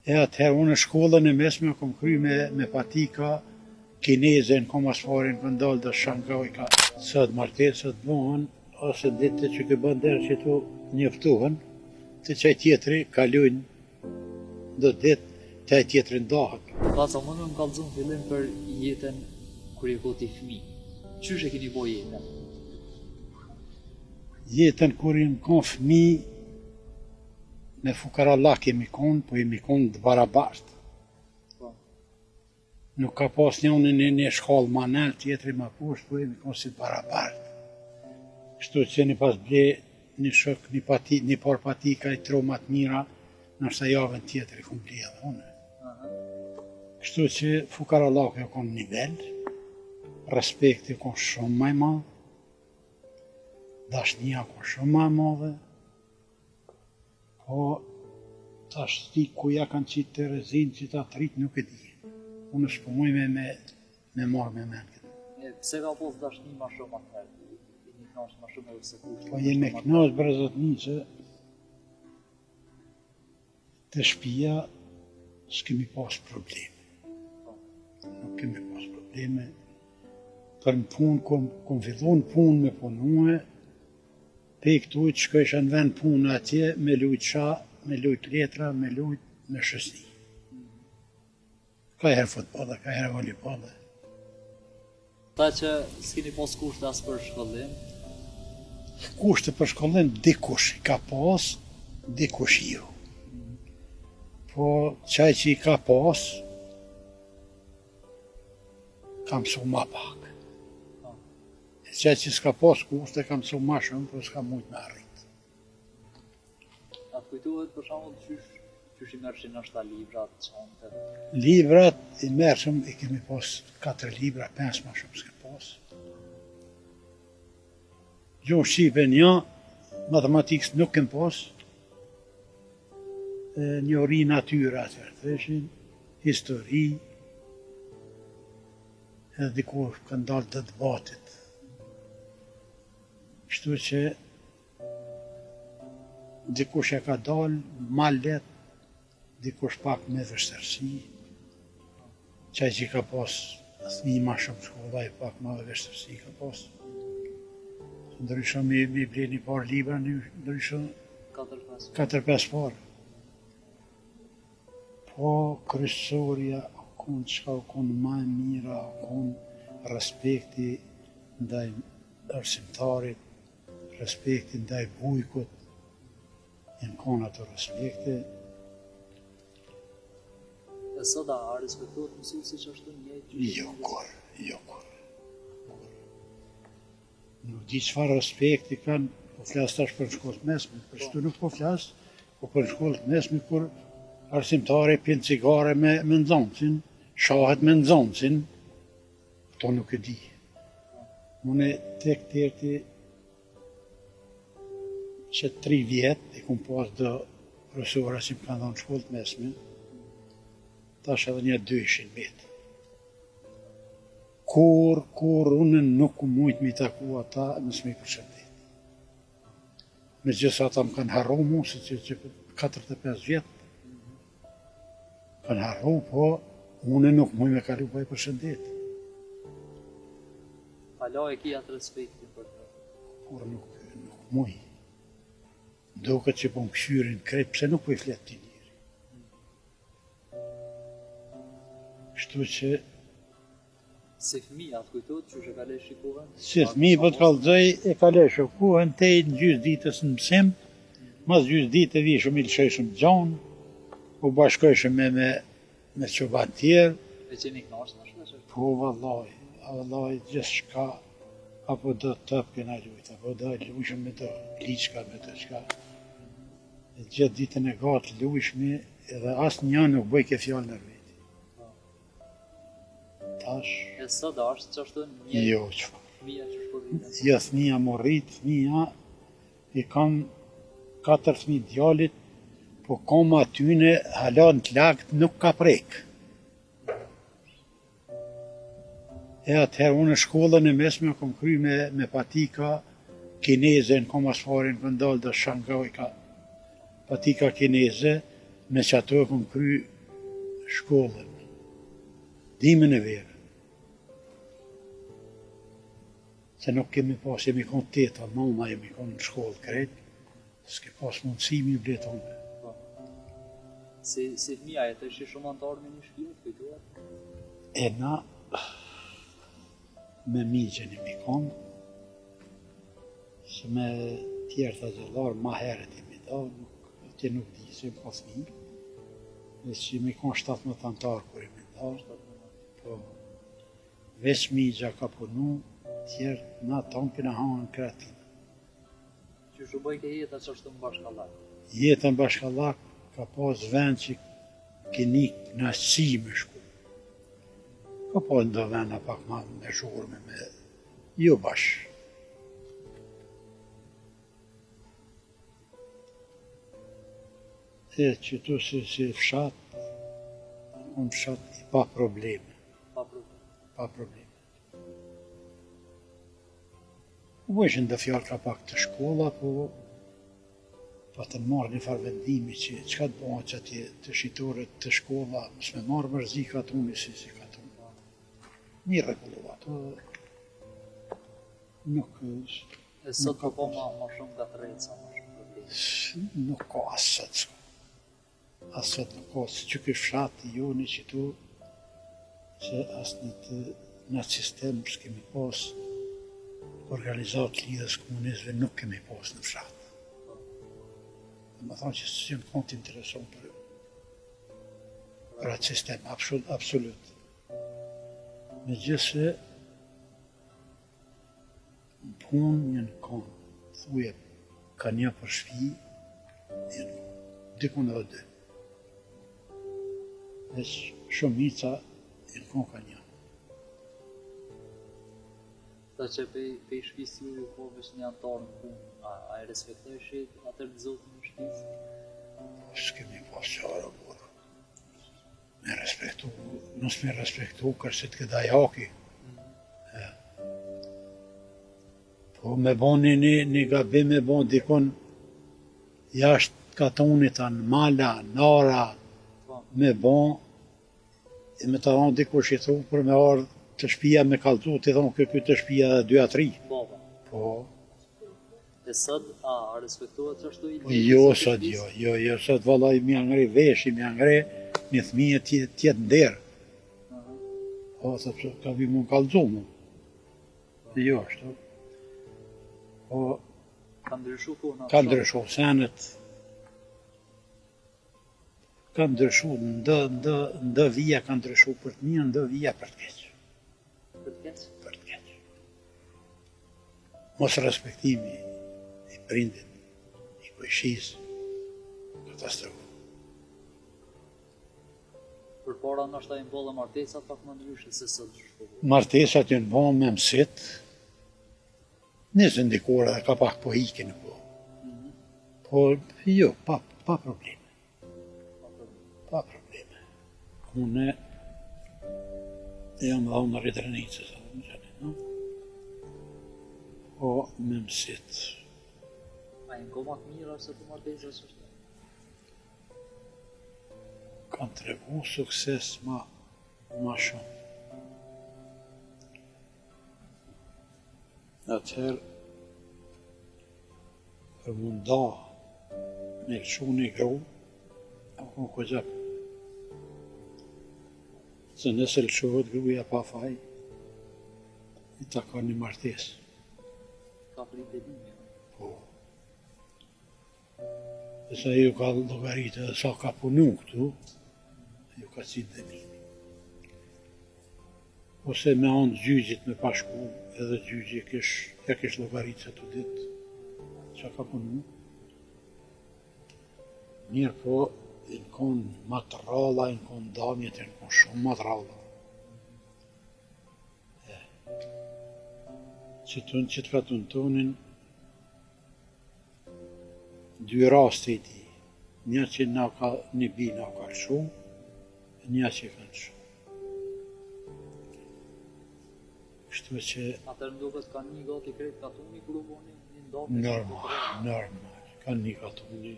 E atëherë unë shkollën e mesme kom kry me, me patika kineze në kom asfarin për ndalë dhe Shanghai ka. Sot martesat bëhen, ose ditë që ke bën derë që tu njoftuhen, te qaj tjetri kalojnë do ditë, te ai tjetri ndahet. Baca, mund me më kallëzu në fillim për jetën kur je kon ti fëmi. Qysh e keni bo jetën? Jetën kur jem kon fëmi, Me fukarallak jemi konë, po jemi konë të barabartë. Po. Nuk ka pas njëni në një shkallë ma nalt, tjetri ma poshtë, po jemi konë si të barabartë. Kështu që një pas ble një shok, një, pati, një par patika i tro ma të mira, nështë javën tjetër i kom ble edhe unë. Kështu që fukarallak u konë nivel, respekti u konë shumë ma i madh, dashnia u konë shumë ma e madhe, Po, tash ti ku ja kanë qitë terezinë që ta të rritë nuk e di. Unë s'po muj me, me, me marrë me men këtë. E, pse ka pos dashni ma shumë atëherë? Jemi knaqë ma shumë edhe se kushte. Po jemi knaqë bre zotni që te shpia s'kemi pas probleme. Po. Nuk kemi pas probleme. Për në punë, kom, kom fillu në punë me punue, Pej këtu të shkojsha në vend punë atje me lujt shah, me lujt letra, me lujt me shoqni. Ka herë futboll, ka herë volejboll. Tha që s'keni pas kushte as për shkollim? Kushte për shkollim dikush i ka pas, dikush jo. Po qaj që i ka pas, ka mësu ma pak. E qaj që s'ka pas kushte, ka mësu ma shumë, po s'ka mujtë me arrit. A të kujtohet për shembull qysh, qysh i merrshin nashta librat, çantet? Librat i merrshim, i kemi pas 4 libra, 5 ma shumë s'kem pas. Gjuhë shqipe një, matematikës nuk kem pas, njohuri natyra atëherë, thëshin, histori, Edhe dikur kanë dalë të debatit. Kështu që dikush e ka dalë ma lehtë, dikush pak me vështirësi. Qaj që ka pas fëmijë ma shumë shkolla e pak ma vështirësi ka pas. Ndryshe me, me ble një par libra, ndryshe 4-5 parë. Po kryesorja u kon çka u kon ma e mira u kon respekti ndaj arsimtarit, respekti ndaj bujkut, janë kon ato respekte. E sot a respektohet mësuesi qashtu njëjtë? Jo kurr, jo kurr. Nuk di çfarë respekti kanë, po flas tash për shkollë të mesme, për qëtu nuk po flas, po për shkollë të mesme kur arsimtari pin cigare me, me nxënësin, shahet me nxënësin, këto nuk e di. Unë tek terti që tri vjet i kom pas do profesora që më kanë dhënë shkollë të mesme, tash edhe një dy ishin vetë. Kurrë, kurrë unë nuk kum mujt me i taku ata mos me i përshëndet. Megjithëse ata më kanë harru mu, se që, që 45 vjet, kanë harru, po unë nuk muj me kalu pa i përshëndet. Hala e ki atë respektin për të? Kurrë nuk, nuk muj. Duket që po më kqyrin krejt, pse nuk po i flet ti njeri? Kështu që Si fëmijë, a të kujtohet qysh e kalojshe kohën? Si fëmijë po të kallzoj, e kalojshe kohën tej në gjysë ditës në mësim, mas gjysë dite vishëm i lëshojshëm gjonë, u bashkojshëm me me me çoban tjerë. E qeni knaqë në shme Po, vallaj, vallaj, gjithçka, apo do top kena lujtë, apo do lujshëm me do liçka, me do çka. E gjithë ditën e gatë lujshmi edhe asnjë nuk bëjke fjalë nër veti. Tash... E sot a është qashtu një... Jo, çfarë. Fëmija që shpo vite? Jo, fëmija m'u rrit, fëmija i kam katër fëmijë djalit, po koma atyne hala në të lagët nuk ka prek. E atëherë unë shkollën e mesme kom kry me, me patika kineze në kom asfarin për ndalë dhe Shanghai ka patika kineze, me qato e kom kry. Shkollën, dimën e verën. Se nuk kemi pas, jemi konë teta, nona jemi konë në shkollë krejt, s'ke pas mundësi mi ble tonë. Po. Si, si fëmija, a jetojshin shumë anëtarë në një shpi, të kujtohet? E na, me mixhën jemi konë, se me tjerë të xhaxhallarë, ma herët jemi da, nuk, atje nuk di, se jemi pas fëmi, veç jemi konë 17 anëtarë kur jemi da, po, Veç mixha ka punu, tjerët na tonë kena hangër në krah tina. Qysh u bojke jeta qashtu në Bashkallak? Jeta në Bashkallak ka pas vend që ke ni knaqësi me shku. Ka pas ndo vena pak ma me zhurmë me jo bash. E qëtu si, si fshat, unë fshat i pa probleme. Pa probleme. Pa probleme. U bojshin do fjalë ka pak te shkolla, po patën marrë një farë vendimi që çka të bëhet që atje te shitoret te shkolla, mos me marrë mërzi katuni si si katun. Mirë rregullu ato dhe nuk E sot po ka ma, ma shumë ngatërresa, ma shumë probleme. Nuk ka as sot s'ka. As sot nuk ka, se që ky fshat i joni qitu, se as në të në atë sistem s'kemi pas organizatë Lidhjes Komunistëve nuk kemi pas në fshat. Domethonë që s'janë konë të interesum për, për atë sistem, absolut, absolut. Megjithëse, Në punë janë konë, thuje, ka një për shpi, janë konë, dikun edhe dy. Veç shumica janë konë ka një. Ta që pej, pej shpisë ju ju ko veç një anëtar në punë, a, a e respektojshe atër të zotin e shpisë? Po, s'kemi pas qare, burrë. Me respektu, mos me respektu, kërse të këdaj haki. Mm. Po me bo një, një, një gabim me bo dikun jashtë katunit, a në mala, n'ara, po. me bo, e me të thonë dikush i thu për me ardhë te shpia me kallzu, t'i thonë ky ky te shpia dhe dy a tri. Po, po. Po. E sot, a, a respektohet qashtu i Jo, sot jo, jo, jo, sot vallai m'ia ngre veshi, m'ia ngre një fëmijë të jetë të jetë n'derë. Po, sepse ka vi mund kallzu mu. Jo, ashtu. Po, ka ndryshu kohna. Ka ndryshu senet. Ka ndryshu ndo ndo ndo vija ka ndryshu për të mirë, ndo vija për të keq. Për të keq? Për të keq. Mos respektimi i prindit, i kojshisë, katastrofë. Përpara ndoshta janë bo dhe martesat pak më ndryshe se sot që po. Martesat janë bo me mësit, nëse ndikuar edhe ka pak po ikin, po. Mm -hmm. Po, jo, pa, pa probleme. Pa probleme. Unë jam dhëndër i Drenicës, edhe më gjeni, no? Po, me mësit. A janë ko ma të mira se të martesa që është? Kanë tregu sukses ma, ma shumë. Atëherë, për m'u nda me lëshu një gru, a ku kogja. Se nëse lëshohet gruja pa faj, i takon një martesë. Ka frikë dënimi. Po. E sa ju ka llogaritë edhe sa ka punu këtu, ju ka qitë dënimi. Ose me anë gjyqit me pa shku, edhe gjyqi kish, ja kish llogaritë që të ditë, që ka punu. Mirë po, janë konë ma të rralla, janë konë damjet, janë konë shumë ma të rralla. E. Që të në qëtë katun tonin, dy raste i di. Një që na ka, një bi na ka lëshu, një që ka lëshu. Kështu që... Atëherë më duket ka ni gati krejt katuni kur u bo një një ndamje. Normal, normal, ka ni katuni.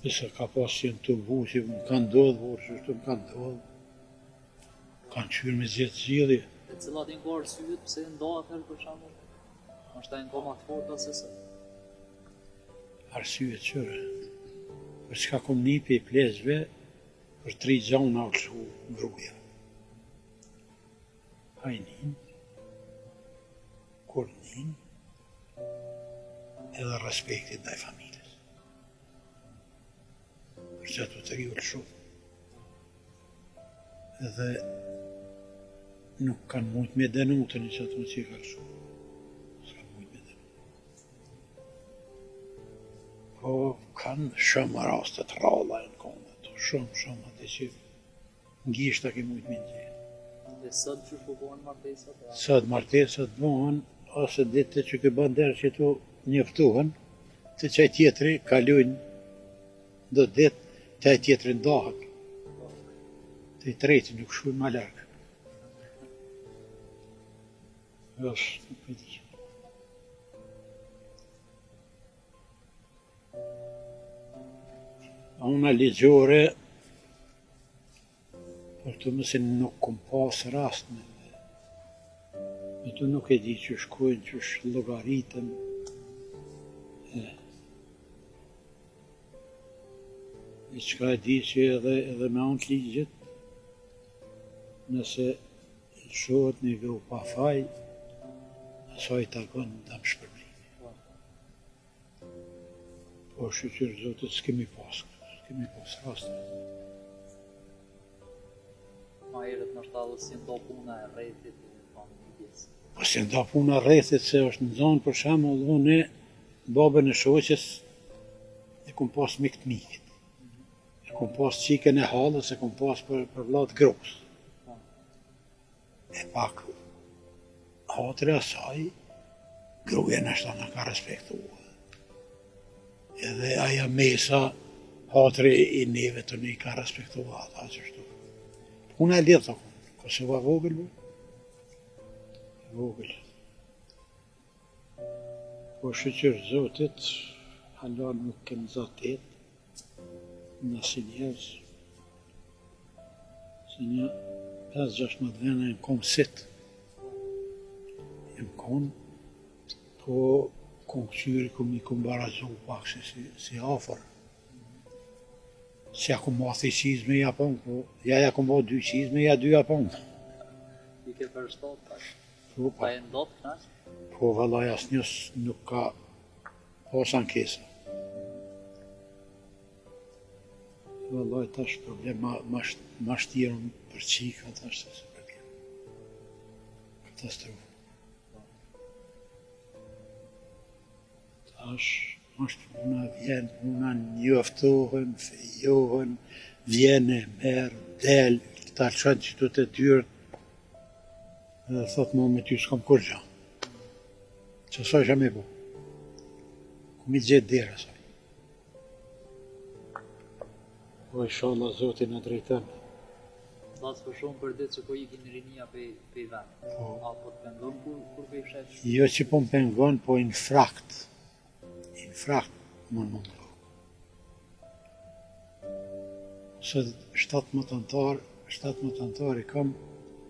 Nëse ka pas qenë të bu, që më ka ndodhë, burë, që shtu më ka ndodhë. Kanë kqyrë me gjetë zgjidhje. E cilat janë kon arsyet pse u nda atëherë për shembull? Ndoshta janë kon ma të forta se sot. Arsyet qyre. Për çka kom ni prej pleqve, për tri gjona u lshu gruja. Hajnin, kurnin, edhe respektit ndaj familjes. Për qato tri u lshu. Edhe nuk kanë mujtë me dënu të një qato që i ka lshu. S'kanë mujtë me dënu. Po, kanë shumë raste të rralla e në konë, shumë, shumë, atë që n'gishta ke mujtë me gjetë. E sot që po bëhen martesat? Sot martesat bëhen, ose ditë që ke bën derë që tu njoftohen, te qaj tjetri kalojnë do ditë, te ai tjetri ndahet. Te i treti nuk shkojnë ma larg. Është, nuk e di. Ana ligjore, për të mëse nuk kom pas rast me me të nuk e di qysh shkojnë, qysh llogaritën. E, e çka e di që edhe, edhe me anë të ligjit, nëse lëshohet një gru pa faj, asaj i takon dëmshpërblimi. Po shyqyr Zotit s'kemi pas, s'kemi pas raste. Ma herët ndoshta edhe s'je nda puna e rrethit e familjes. Po s'je nda puna e rrethit se është nxonë për shembull unë babën e shoqes e kom pas mik të mikit. E kom pas çikën e hallës, e kom pas për, për vlla të grus. Po. E pak hatri asaj, gruja nashta na ka respektu. Edhe aja mesa, hatri i neve të një ka respektu ata qështu. Puna e lidhë, Kosova e vogël, e vogël. Po shyqyr Zotit, hala nuk kem zatet, në si njerëz, se një 5-16 vene jem konë sit, jem konë, po kom këqyri, kom i kom barazu pak si, si, si afër. S'ja kom ba thi qizme ja pon, po ja ja kom ba dy qizme, ja dy ja pon. I ke përshtat tash. Po, po. A e ndot knaq? Po, vallaj, asnjë nuk ka pas ankesa. Vallaj, tash problem ma, ma, ma shtirë për qika, tash se se problem. Katastrofë. Tash është puna, vjen puna, njoftohen, fejohen, vjen e merr, del, ta lëshon qitu te dyert, dhe thot mo me ty s'kam kurgja. Qësaj që me bo? Ku mi gjetë derë asaj? Po inshallah Zoti na drejton. Thatë po shumë për ditë që po ikin rinia pej pej vendit. Po. A po të pengon kur kur po i sheh? Jo që po më pengon, po infrakt. Infrakt më mund. Sot 17 antar, 17 antar i kam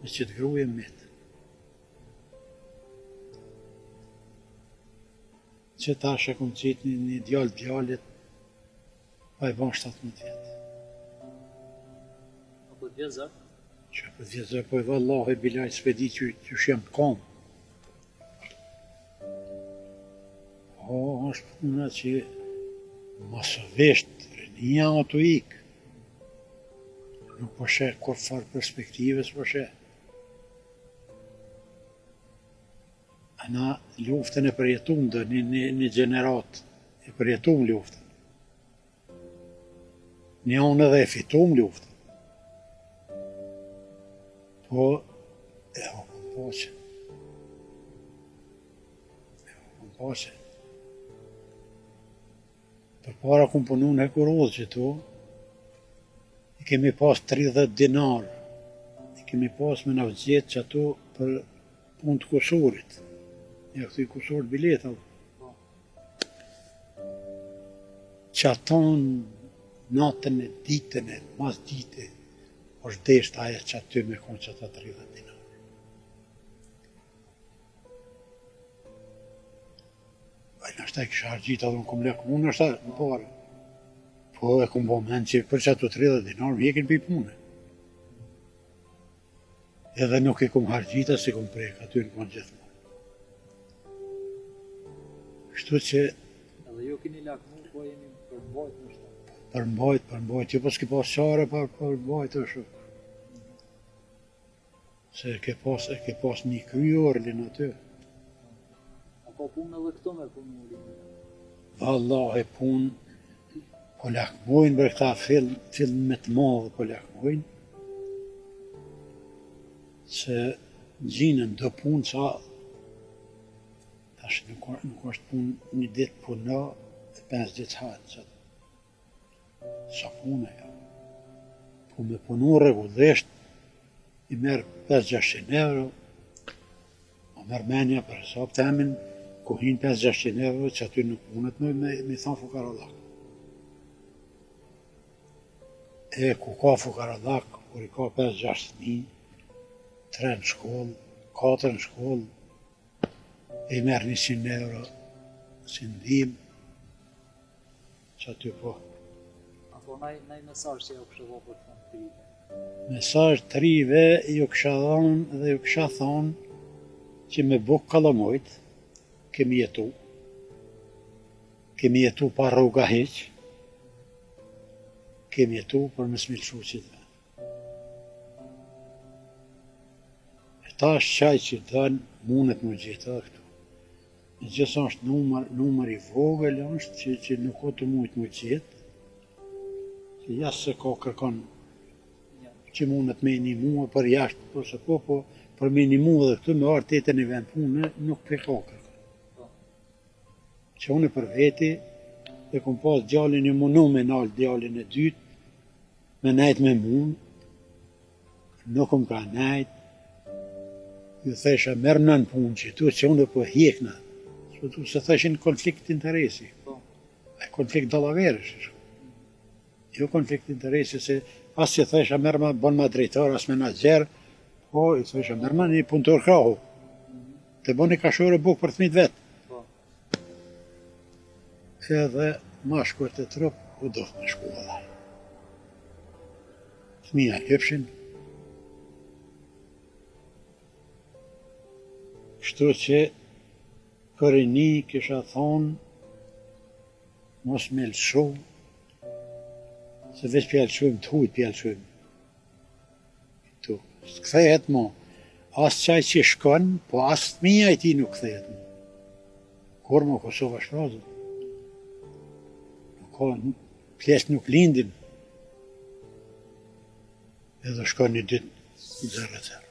me qëtë gruje met. Që tash e kom qitë një, një djalë djalit, pa i bon 17 vjetë. A po të vjen zor? Që po të vjen zor, po e vallahi bilahi s'pe di që, qysh jam konë. Po, është puna që masivisht rinia o tu ikë. Nuk po sheh kurrfarë perspektive, s'po sheh. A na luftën e përjetum dhe një, një, një gjeneratë e përjetum luftën. Një onë edhe e fitum luftën. Po, e hupëm paqen. E hupëm paqen. Përpara kum punu në hekurudhë qitu, i kemi pas 30 dinar, i kemi pas me na gjetë qato për punë të kusurit, ja këtu i kusurit biletave. Qaton natën e ditën e mas dite. Është desht ajo që aty me konë që ata 30 dinar. Ai nashta e kisha harxhit edhe unë kum lakmu nashta në pare. Po e kum bo men që për që ato 30 dinar më hekin prej pune. Edhe nuk i kum harxhit as i kum prek, aty në konë gjithmonë. Kështu që... Edhe ju keni lakmu, po jeni përmbajt nashta. Përmbajt, përmbajt, jo po s'ki pas qare, për përmbajt është. Se e ke pas, e ke pas një kry orlin aty. A ka punë edhe këto me punu rini? Vallahi punë, po lakmojnë për këta fill, fill me të madhe po lakmojnë, se gjinën do punë sa, tash nuk, nuk është punë një ditë puno, e 5 ditë hanë, që sa punë e Po me punu rregullisht, i merr 5-600 euro, Ma merr menja për hesap temin, ku hin 5-600 euro, që aty nuk mundet me, me, me thonë fukarallak. E ku ka fukarallak, kur i ka 5-6 fëmi, 3 në shkollë, 4 në shkollë, e i merr 100 euro si ndihmë, Që aty po. A po naj, naj mesazh që ju kishe dhonë për të thonë të rive? Mesazh të rive ju kisha dhonë dhe ju kisha thonë që me bukë kalamojt kemi jetu, kemi jetu pa rroga hiq, kemi jetu për mos me lëshu qit vend. E tash qaj që don, mundet me gjetë edhe këtu. Megjithëse është numër, numër i vogël është që, që nuk o tu mujtë me gjetë, që ja se ka kërkon që mundet me nimu për jashtë, po se po, po, për me nimu edhe këtu me ardhë te një vend pune, nuk pe ka kërkon. Që unë për veti, e kom pas djalin një munu me nalë djalin e dytë, me nejt me mu, Nuk më ka nejt, ju thesha merrna në punë që tu që unë po hjekna. S'po tu se theshin konflikt interesi. Po. E konflikt dallaverësh. Jo konflikt interesi se as që thesha merrma bon ma drejtor, as menaxher, po i thesha merrma një punëtor krahu. Të boni kashore bukë për fëmijët vet. Po. Edhe ma shkurt e trup, u do me shku edhe. Fëmija lypshin. Kështu që për rini kisha thonë mos me lëshu se veç pja lëshujmë të hujt pja lëshujmë. Këtu, s'kthehet mo. As qaj që shkon, po as fëmija i tij nuk kthehet mo. Kur mo Kosova shprazet. Nuk ka, pleq nuk lindin. Edhe shkon një ditë 0-0.